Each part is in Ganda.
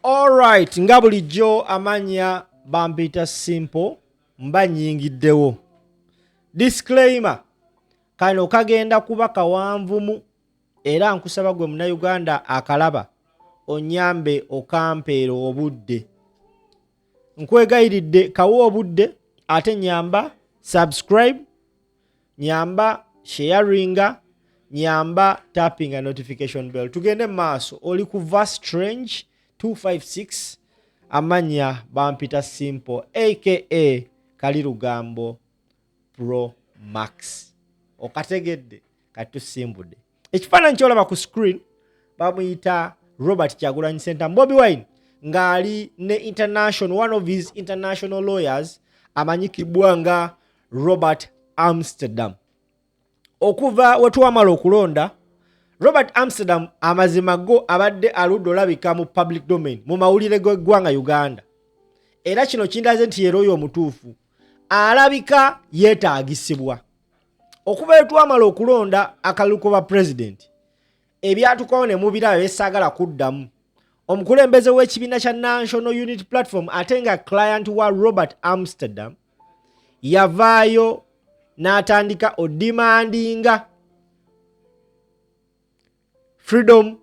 Alright, nga bulijjo amanya bampita Simple, mba nyingiddewo. Disclaimer, kano kagenda kuba kawanvumu era nkusaba gwe Munnayuganda akalaba onyambe okampeera obudde. Nkwegayiridde kawa obudde, ate nyamba subscribe, nyamba sharinga, nyamba tapping a notification bell. Tugende mu maaso. Oli ku Strange 256, amanya bampita Simple aka Kali Lugambo Pro Max. Okategedde? Kati tusimbudde. Ekifaananyi kyolaba ku screen bamuyita Robert Kyagulanyi Ssentamu, Bobi Wine, ng'ali ne international, one of his international lawyers amanyikibwa nga Robert Amsterdam. Okuva we twamala okulonda, Robert Amsterdam amazima go abadde aludde olabika mu public domain, mu mawulire g'eggwanga Uganda, era kino kindaze nti yera oyo omutuufu alabika yeetaagisibwa. Okuva we twamala okulonda akalulu ba pulezidenti, ebyatukawo ne mubiraba byesaagala kuddamu, omukulembeze w'ekibiina kya National Unity Platform ate nga client wa Robert Amsterdam yavaayo n'atandika odemandinga freedom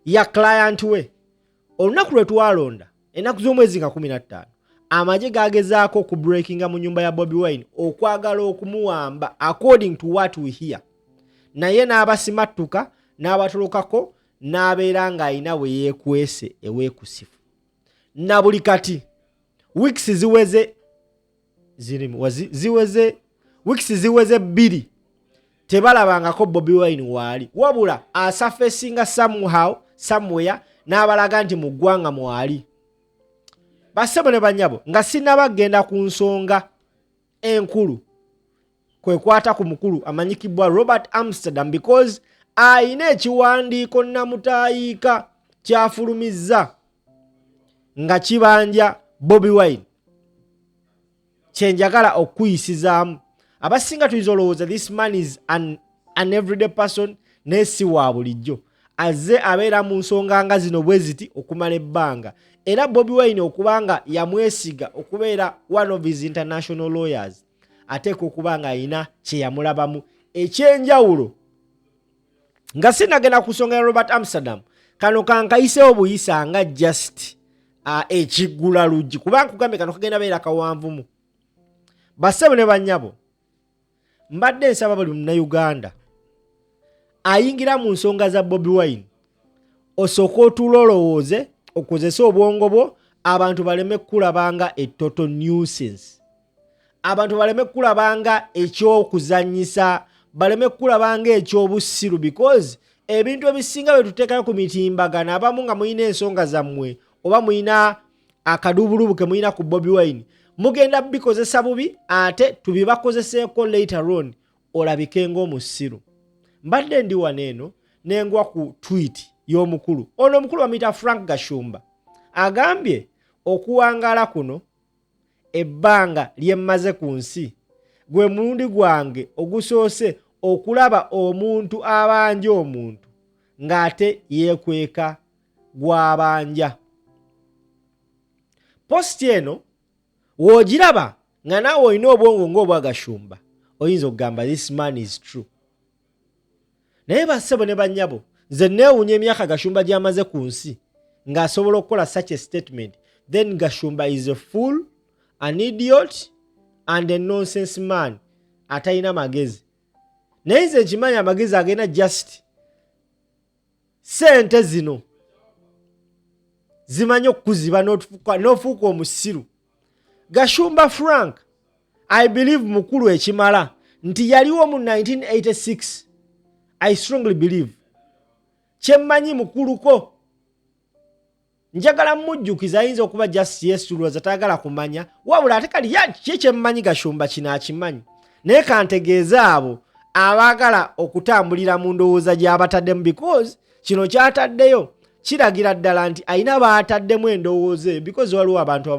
ya client we. Olunaku lwe twalonda, ennaku z'omwezi nga 15, amagye gagezaako okubreakinga mu nyumba ya Bobi Wine okwagala okumuwamba, according to what we hear, naye n'abasimattuka n'abatolokako n'abeera ng'alina we yeekwese eweekusifu. Na buli kati weeks ziweze zirimu ziweze weeks ziweze 2 tebalabangako Bobi Wine waali, wabula asurfacinga somehow, somewhere, n'abalaga nti mu ggwanga mwali. Bassebo ne bannyabo, nga sinnaba genda ku nsonga enkulu kwekwata ku mukulu amanyikibwa Robert Amsterdam, because ayina ekiwandiiko namutaayiika kyafulumizza nga kibanja Bobi Wine, kyenjagala okuyisizaamu. Abasinga tuyinza olowooza this man is an everyday person, naye si wa bulijjo. Azze abeera mu nsonga nga zino bwe ziti okumala ebbanga, era Bobi Wine okubanga yamwesiga okubeera one of his international lawyers, ateeka okuba nga alina kye yamulabamu ekyenjawulo. Nga sinagenda ku nsonga ya Robert Amsterdam, kano kankayisewo buyisa nga just ekiggula luggi, kuba nkugambye kano kagenda beera kawanvumu. Bassebo ne bannyabo, mbadde nsaba buli Munnayuganda ayingira mu nsonga za Bobi Wine osooke otuula olowooze, okozese obwongo bwo, abantu baleme kukulabanga a total nuisance, abantu baleme kukulabanga ekyokuzanyisa, baleme kukulabanga ekyobusiru, because ebintu ebisinga bye tuteekayo ku mitimbagano, abamu nga mulina ensonga zammwe oba mulina akadubulubu ke mulina ku Bobi Wine, mugenda bikozesa bubi ate tubibakozeseeko later on olabike ng'omusiru. Mbadde ndi wano eno nengwa ku tweet y'omukulu ono. Omukulu bamuyita Frank Gashumba. Agambye, "Okuwangaala kuno, ebbanga lye mmaze ku nsi, gwe mulundi gwange ogusoose okulaba omuntu abanja omuntu ng'ate yeekweka gw'abanja." Post eno w'ogiraba nga naawe olina obwongo ng'obwa Gashumba, oyinza okugamba this man is true. Naye bassebo ne bannyabo, nze neewuunya emyaka Gashumba gy'amaze ku nsi ng'asobola okukola such a statement. Then Gashumba is a fool, an idiot and a nonsense man atalina magezi. Naye nze nkimanyi amagezi agenda, just sente zino zimanyi okukuziba n'ofuuka omusiru. Gashumba Frank, I believe mukulu ekimala nti yaliwo mu 1986. I strongly believe, kyemmanyi mukuluko. Njagala mujjukiza, ayinza okuba just yesulwaza tayagala kumanya, wabula ate kali ki kyemmanyi Gashumba kino akimanyi. Naye kantegeeze abo abaagala okutambulira mu ndowooza gy'abataddemu, because kino kyataddeyo kiragira ddala nti alina baataddemu endowooza eyo, because waliwo abantu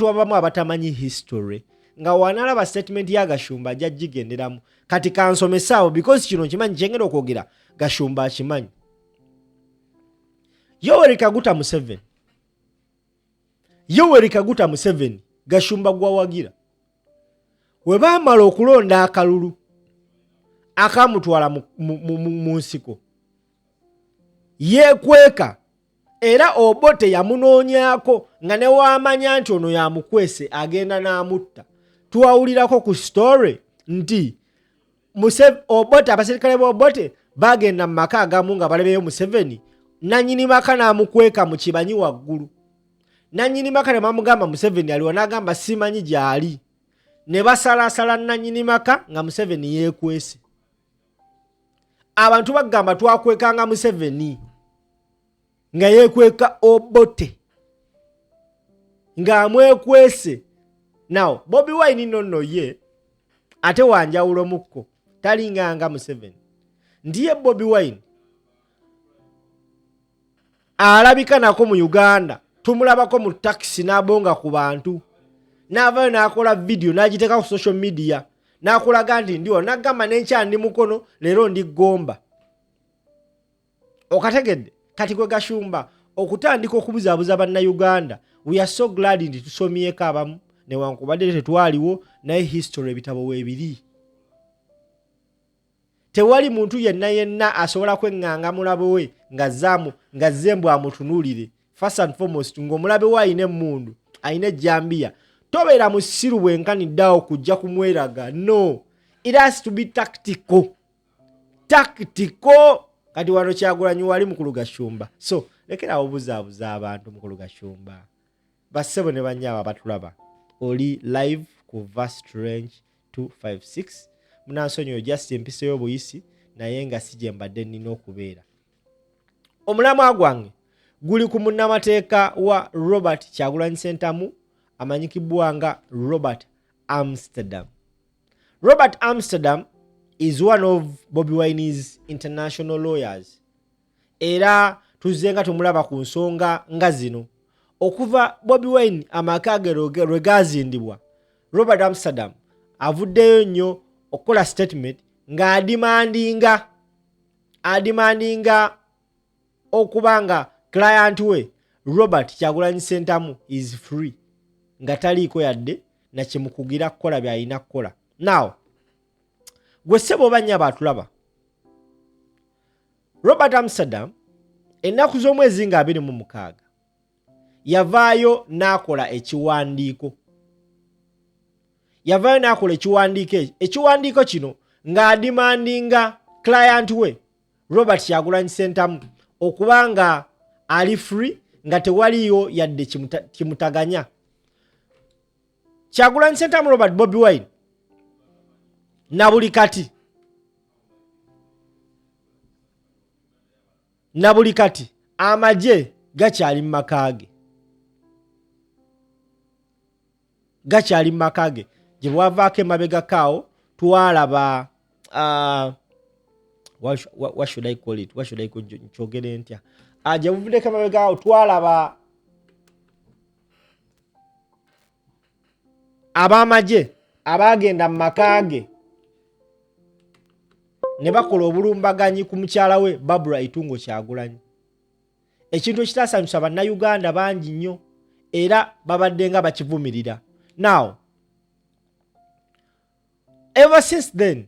abamu abatamanyi history, nga wanalaba statement ya Gashumba ajja gigenderamu. Kati kansomese abo, because kino nkimanyi kyengenda okwogera Gashumba akimanyi. Yoweri Kaguta Museveni Yoweri Kaguta Museveni Gashumba gwawagira we baamala okulonda akalulu akamutwala mu nsiko yeekweka era Obote yamunoonyaako nga ne waamanya nti ono yamukwese agenda n'amutta. Twawulirako ku story nti Obote, abaserikale ba Obote bagenda mu maka agamu nga balabeyo Museveni, nanyini maka n'amukweka mu kibanyi waggulu. Nanyini maka ne bamugamba Museveni aliwa, n'agamba simanyi gy'ali, ne basalasala nanyini maka nga Museveni yeekwese. Abantu bagamba twakwekanga Museveni nga yeekweka Obote ng'amwekwese. Now Bobi Wine nno nno ye ate wanjawulo mukko, talinganga Museveni nti ye Bobi Wine alabika nako mu Uganda, tumulabako mu takisi n'abonga ku bantu, n'avayo n'akola vidiyo n'agiteeka ku social media n'akulaga nti ndiwo, n'agamba n'enkya ndi Mukono, leero ndi Gomba. Okategedde? Kati gwe Gashumba okutandika okubuzaabuza Bannayuganda, we are so glad nti tusomyeko abamu newankubadde tetwaliwo, naye history ebitabo weebiri. Tewali muntu yenna yenna asobola kweŋŋanga mulabe we ng'azzaamu ng'azze mbu amutunuulire. First and foremost, ng'omulabe we alina emmundu, alina ejjambiya, tobeera musiru bwenkaniddeawo kujja kumweraga. No, it has to be tactical, tactical. Kati wano Kyagulanyi wali mukulu Gashumba, so lekerawo buzaabuza abantu. Mukulu Gashumba, bassebo ne bannyabo abatulaba, oli live ku Vast Range 256. Munansonyiwe just empisa y'obuyisi, naye nga si gye mbadde nnina okubeera. Omulamwa gwange guli ku munnamateeka wa Robert Kyagulanyi Ssentamu amanyikibwa nga Robert Amsterdam. Robert Amsterdam is one of Bobi Wine's international lawyers, era tuzze nga tumulaba ku nsonga nga zino okuva Bobi Wine amaka ge lwe gazindibwa. Robert Amsterdam avuddeyo nnyo okukola statement ng'ademandinga ademandinga okuba nga client we Robert Kyagulanyi Ssentamu is free, nga taliiko yadde nakimukugira kukola byalina kukola. Now gwe ssebo oba nnyabo atulaba, Robert Amsterdam ennaku z'omwezi nga 26 yavaayo n'akola ekiwandiiko, yavaayo n'akola ekiwandiiko ekyo. Ekiwandiiko kino ng'ademandinga client we Robert Kyagulanyi Ssentamu okuba nga ali free, nga tewaliyo yadde kimutaganya. Kyagulanyi Ssentamu Robert Bobi Wine na buli kati, na buli kati amagye gakyali mu maka ge, gakyali mu maka ge. Gye bwavaako emabegako twalaba what should I call it? What should I call nkyogere ntya? Gye buvuddeko emabegaawo twalaba ab'amagye abaagenda mu maka ge ne bakola obulumbaganyi ku mukyala we Barbara Itungo Kyagulanyi, ekintu ekitasanyusa Bannayuganda bangi nnyo era babadde nga bakivumirira. Now ever since then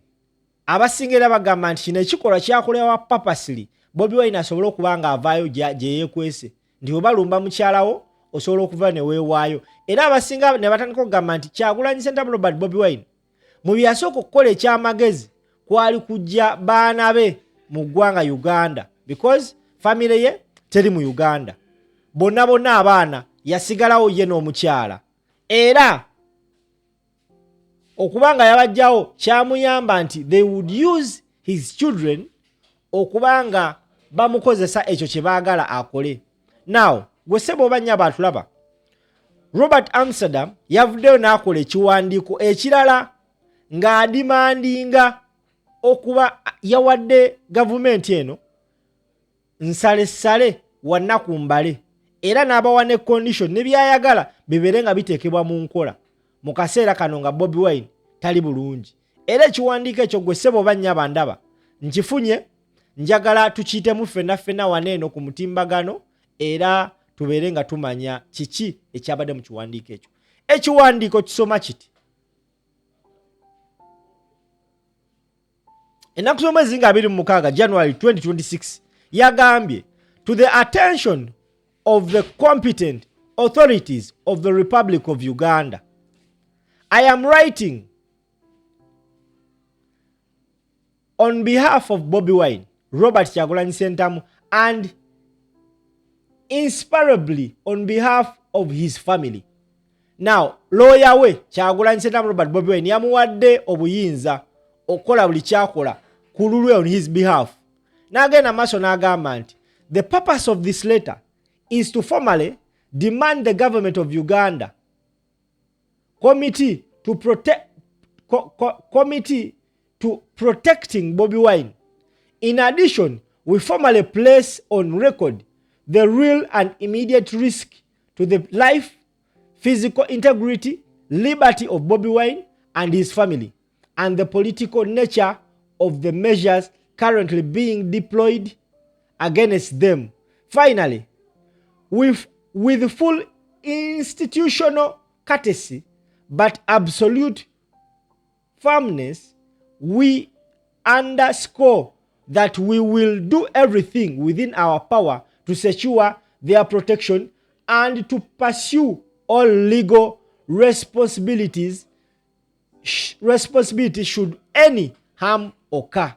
abasinga era bagamba nti kino ekikolwa kyakolewa purposely Bobi Wine asobole okuba nga avaayo gye yeekwese, nti bwe balumba mukyalawo osobola okuva ne weewaayo. Era abasinga ne batandika okugamba nti Kyagulanyi Ssentamu Robert Bobi Wine mu bye yasooka okukola ekyamagezi kwali kujja baana be mu ggwanga Uganda, because famire ye teri mu Uganda, bonna bonna abaana yasigalawo ye n'omukyala, era okuba nga yabajjawo kyamuyamba nti they would use his children okuba nga bamukozesa ekyo kye baagala akole. Now gwe ssebo oba nnyabo atulaba, Robert Amsterdam yavuddeyo n'akola ekiwandiiko ekirala ng'ademandinga okuba yawadde gavumenti eno nsalessale wannaku mbale, era n'abawa ne condition ne byayagala bibeere nga biteekebwa mu nkola mu kaseera kano nga Bobi Wine tali bulungi. Era ekiwandiiko ekyo gwe ssebo oba nnyabo ndaba nkifunye, njagala tukiyitemu ffenna ffenna wano eno ku mutimbagano era. Tubeere nga tumanya kiki ekyabadde mu kiwandiiko ekyo. Ekiwandiiko kisoma kiti: Ennaku z'omwezi nga 26 January 2026, yagambye, "To the attention of the competent authorities of the Republic of Uganda. I am writing on behalf of Bobi Wine, Robert Kyagulanyi Ssentamu, and inseparably on behalf of his family." Now, lawyer we Kyagulanyi Ssentamu Robert Bobi Wine yamuwadde obuyinza okukola buli kyakola ku lulwe, on his behalf. N'agenda maaso n'agamba nti, "The purpose of this letter is to formally demand the government of Uganda committee to protecting Bobi Wine. In addition, we formally place on record the real and immediate risk to the life, physical integrity, liberty of Bobi Wine and his family, and the political nature of the measures currently being deployed against them. Finally, with full institutional courtesy but absolute firmness, we underscore that we will do everything within our power to secure their protection and to pursue all legal responsibilities should any harm occur."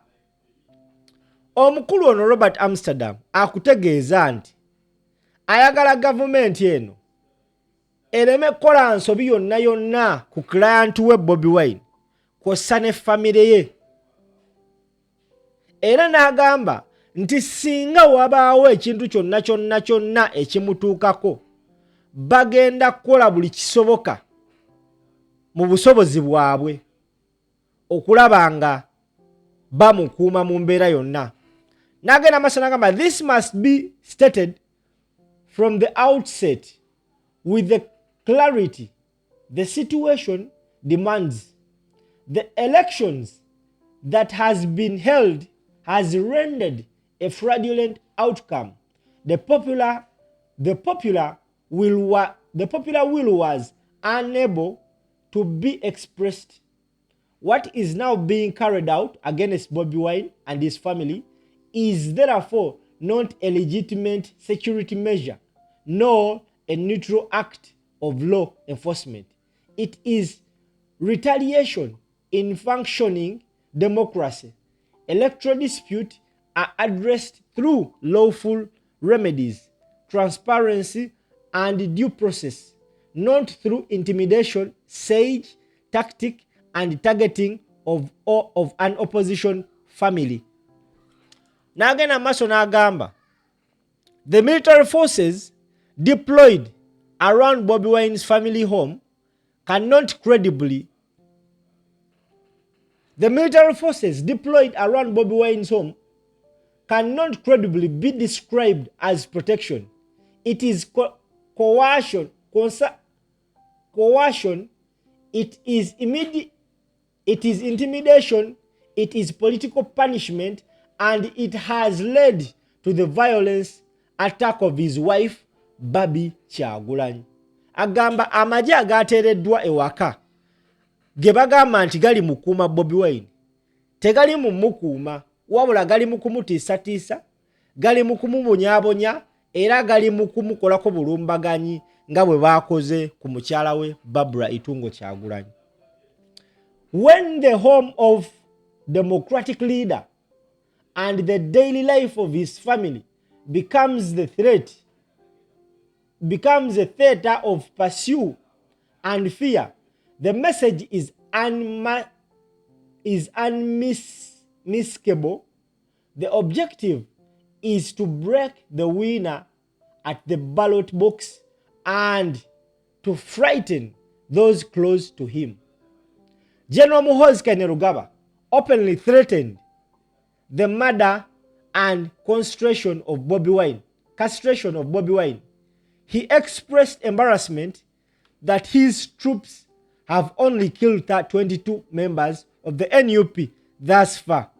Omukulu ono Robert Amsterdam akutegeeza nti ayagala gavumenti eno ereme kukola nsobi yonna yonna ku client we Bobi Wine kw'ossa ne famire ye, era n'agamba nti singa wabaawo ekintu kyonna kyonna kyonna ekimutuukako, bagenda kukola buli kisoboka mu busobozi bwabwe okulaba nga bamukuuma mu mbeera yonna. N'agenda maaso n'agamba, "This must be stated from the outset with the clarity the situation demands. The elections that has been held has rendered a fraudulent outcome. The popular will was unable to be expressed. What is now being carried out against Bobi Wine and his family is therefore not a legitimate security measure nor a neutral act of law enforcement. It is retaliation. In functioning democracy, electoral disputes are addressed through lawful remedies, transparency, and due process, not through intimidation, siege tactic, and targeting of an opposition family." N'agenda maaso n'agamba, "The military forces deployed around Bobi Wine's family home cannot credibly The military forces deployed around Bobi Wine's home cannot credibly be described as protection. It is coercion, it is intimidation, it is political punishment, and it has led to the violence attack of his wife, Barbie Kyagulanyi." Agamba amagye agateereddwa ewaka ge bagamba nti gali mu kukuuma Bobi Wine tegali mu mukuuma, wabula gali mu kumutiisatiisa, gali mu kumubonyaabonya, era gali mu kumukolako bulumbaganyi nga bwe baakoze ku mukyala we Barbara Itungo Kyagulanyi. "When the home of democratic leader and the daily life of his family becomes a theater of pursuit and fear, the message is unmistakable. The objective is to break the winner at the ballot box and to frighten those close to him. General Muhoozi Kainerugaba openly threatened the murder and castration of Bobi Wine. He expressed embarrassment that his troops have only killed 22 members of the NUP thus far.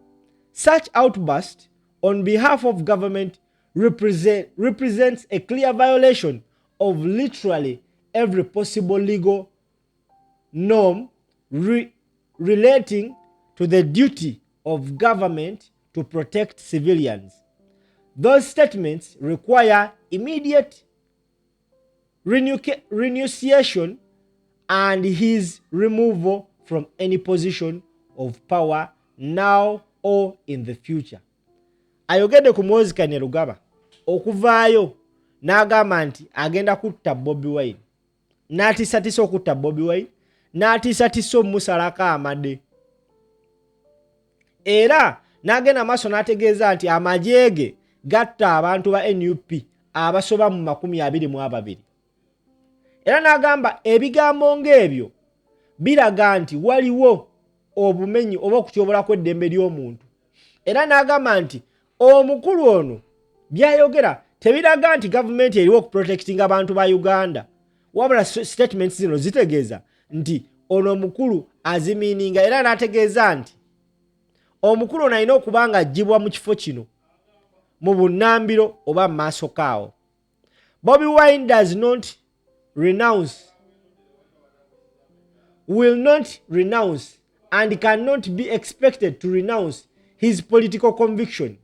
Such outburst on behalf of government represents a clear violation of literally every possible legal norm relating to the duty of government to protect civilians. Those statements require immediate renunciation and his removal from any position of power now or in the future. Ayogedde ku Muhoozi Kainerugaba okuvaayo n'agamba nti agenda kutta Bobi Wine, n'atiisatiisa okutta Bobi Wine, n'atiisatiisa omusalako amade, era n'agenda maaso n'ategeeza nti amagye ge gatta abantu ba NUP abasoba mu 22. Era n'agamba ebigambo ng'ebyo biraga nti waliwo obumenyi oba okutyobola kw'eddembe ly'omuntu. Era n'agamba nti omukulu ono byayogera tebiraga nti gavumenti eriwo okuprotectinga abantu ba Uganda, wabula statements zino zitegeeza nti ono omukulu azimiininga. Era n'ategeeza nti omukulu ono alina okuba nga aggyibwa mu kifo kino mu bunnambiro oba mu maaso kaawo. Bobi Wine does not renounce, will not renounce and cannot be expected to renounce his political conviction.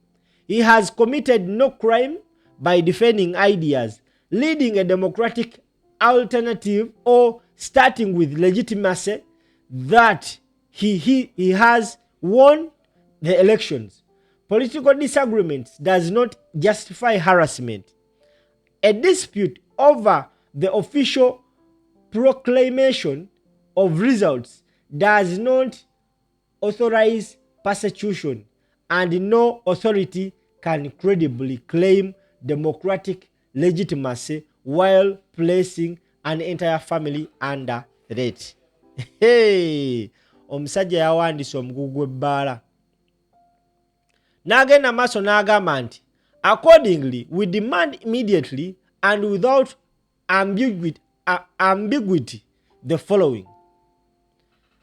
He has committed no crime by defending ideas, leading a democratic alternative, or starting with legitimacy that he has won the elections. Political disagreements does not justify harassment. A dispute over the official proclamation of results does not authorize persecution, and no authority can credibly claim democratic legitimacy while placing an entire family under threat. Hey! Omusajja yawandiise omugugu gw'ebbaala n'agenda maaso n'agamba nti accordingly, we demand immediately and without ambiguity the following.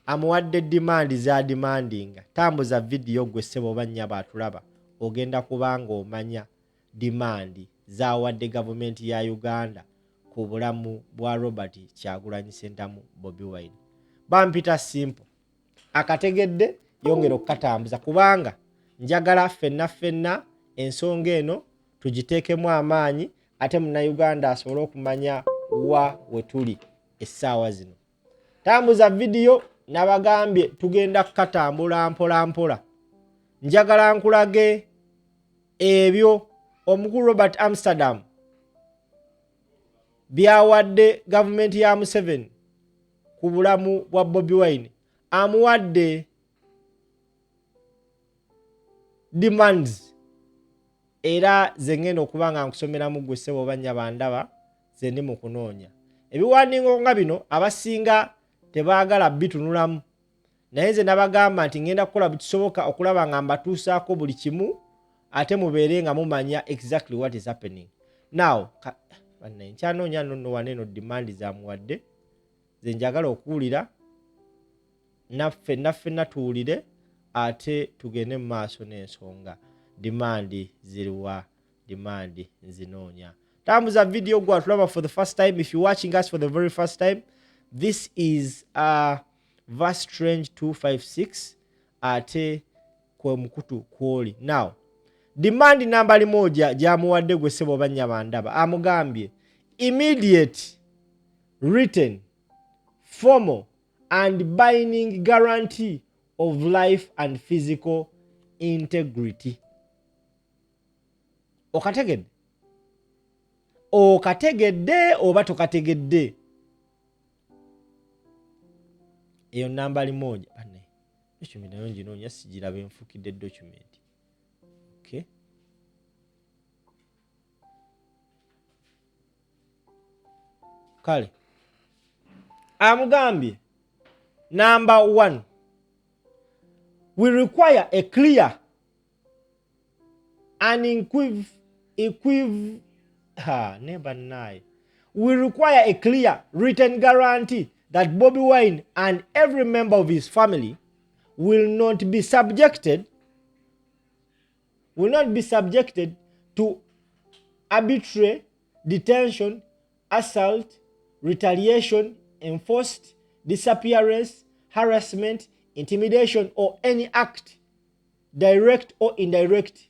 Amuwadde demand za demandinga. Tambuza vidiyo gwe ssebo oba nnyabo atulaba, ogenda kubanga omanya demand zawadde gavumenti ya Uganda ku bulamu bwa Robert Kyagulanyi Ssentamu Bobi Wine. Bampita Simple. Akategedde yongera okukatambuza kubanga njagala ffenna ffenna ensonga eno tugiteekemu amaanyi, ate munnayuganda asobole okumanya wa we tuli essaawa zino. Tambuza vidiyo, nabagambye tugenda kukatambula mpola mpola. Njagala nkulage ebyo omukulu Robert Amsterdam byawadde gavumenti ya Museveni ku bulamu bwa Bobi Wine. Amuwadde demands era ze ngenda okuba nga nkusomeramu gwe ssebo oba nnyaba ndaba ze ndi mu kunoonya. Ebiwandiiko nga bino abasinga tebaagala bitunulamu, naye nze nabagamba nti ngenda kukola bukisoboka okulaba nga mbatuusaako buli kimu, ate mubeere nga mumanya exactly what is happening now. Bannaye, nkyanoonya nno wano eno demand zamuwadde ze njagala okuwulira naffe naffe tuwulire, ate tugende mu maaso n'ensonga. Demand ziriwa? Demand nzinoonya. Tambuza video gwe atulaba for the first time. If you're watching us for the very first time, this is Verse Strange 256, ate kwe mukutu kwoli. Now, demand namba limoja gyamuwadde gwe ssebo oba nnyaba ndaba, amugambye immediate written, formal and binding guarantee of life and physical integrity. Okategedde? Okategedde oba tokategedde? Eyo namba limoja. Banne, document nayo nginoonya sigiraba, enfuukidde document. Okay, kale amugambye number one, we require a clear and equiv ha never nine. We require a clear written guarantee that Bobi Wine and every member of his family will not be subjected to arbitrary detention, assault, retaliation, enforced disappearance, harassment, intimidation or any act, direct or indirect,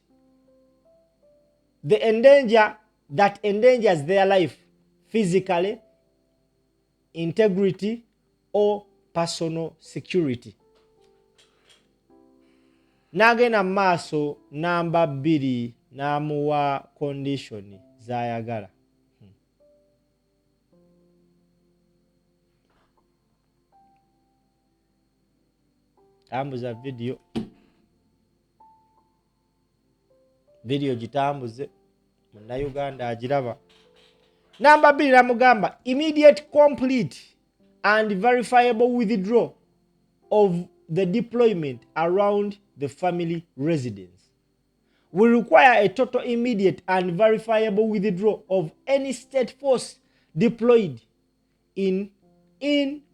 the endanger that endangers their life, physically, integrity or personal security. N'agenda mu maaso namba bbiri n'amuwa condition z'ayagala. Tambuza vidiyo, vidiyo gitambuze, munnayuganda agiraba. Namba bbiri namugamba immediate, complete and verifiable withdraw of the deployment around the family residence. We require a total, immediate and verifiable withdrawal of any state force deployed in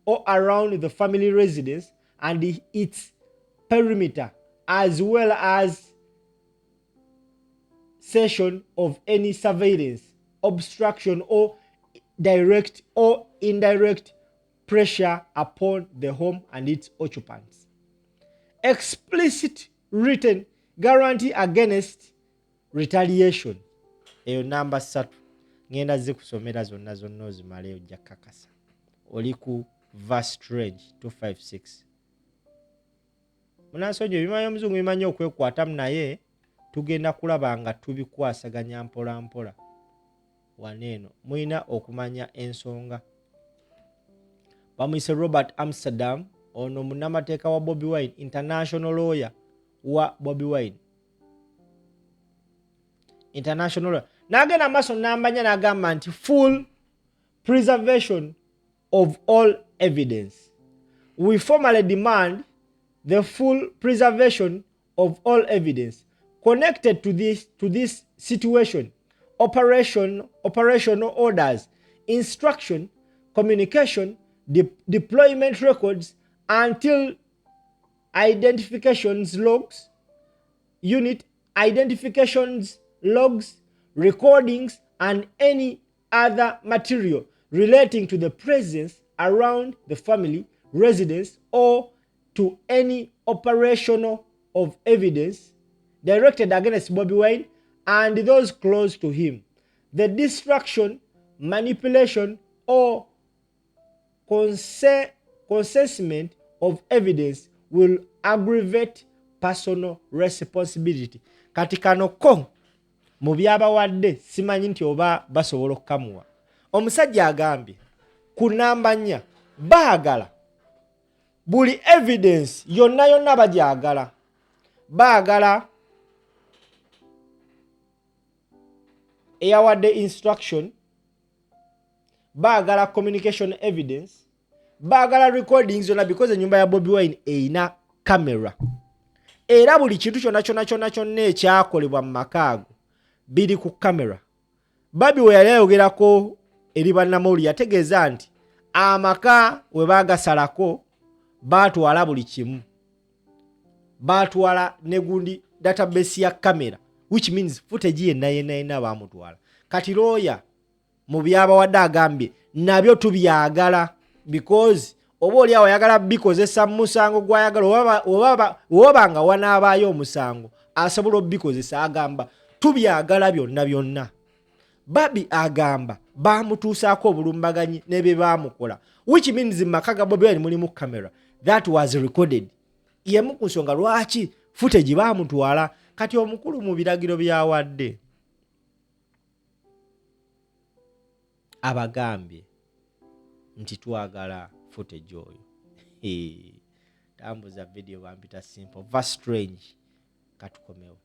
or around the family residence and its perimeter, as well as cessation of any surveillance, obstruction or direct or indirect pressure upon the home and its occupants. Explicit written guarantee against retaliation. Eyo namba ssatu ngenda zikusomera zonna zonna ozimaleyo, ojja kakasa oli ku verse range 256. Munansonyi ebimanyi omuzungu bimanyi okwekwatamu, naye tugenda kulaba nga tubikwasaganya mpola mpola. Wano eno mulina okumanya ensonga. Bamuyise Robert Amsterdam, ono munnamateeka wa Bobi Wine, international lawyer wa Bobi Wine, international lawyer. N'agenda maaso nambanya n'agamba nti full preservation of all evidence. We formally demand the full preservation of all evidence connected to this situation: operational orders, instruction, communication, deployment records until identifications logs, unit identifications logs, recordings and any other material relating to the presence around the family residence or to any operational of evidence directed against Bobi Wine and those close to him. The destruction, manipulation or concealment of evidence will aggravate personal responsibility. Kati kano ko mu byabawadde simanyi nti oba basobola okukamuwa. Omusajja agambye ku namba nnya baagala buli evidence yonna yonna, bagyagala, baagala eyawadde instruction, baagala communication evidence, baagala recordings zonna, because enyumba ya Bobi Wine erina camera, era buli kintu kyonna kyonna kyonna kyonna ekyakolebwa mu maka ago biri ku camera. Babi we yali ayogerako eri bannamawulire yategeeza nti amaka we baagasalako baatwala buli kimu, baatwala ne gundi database ya camera, which means footage yenna yenna yenna baamutwala. Kati looya mu byabawadde agambye nabyo tubyagala, because oba oli awo ayagala bikozesa mu musango gwayagala, oba nga wanaabaayo omusango asobola obikozesa. Agamba tubyagala byonna byonna. Babi agamba bamutuusaako obulumbaganyi ne bye baamukola, which means mu maka ga Bobi Wine mulimu camera that was recorded. Yemu ku nsonga lwaki footage baamutwala. Kati omukulu mu biragiro byawadde abagambye nti twagala footage oyo. Tambuza video, bampita Simple va Strange, katukomewo.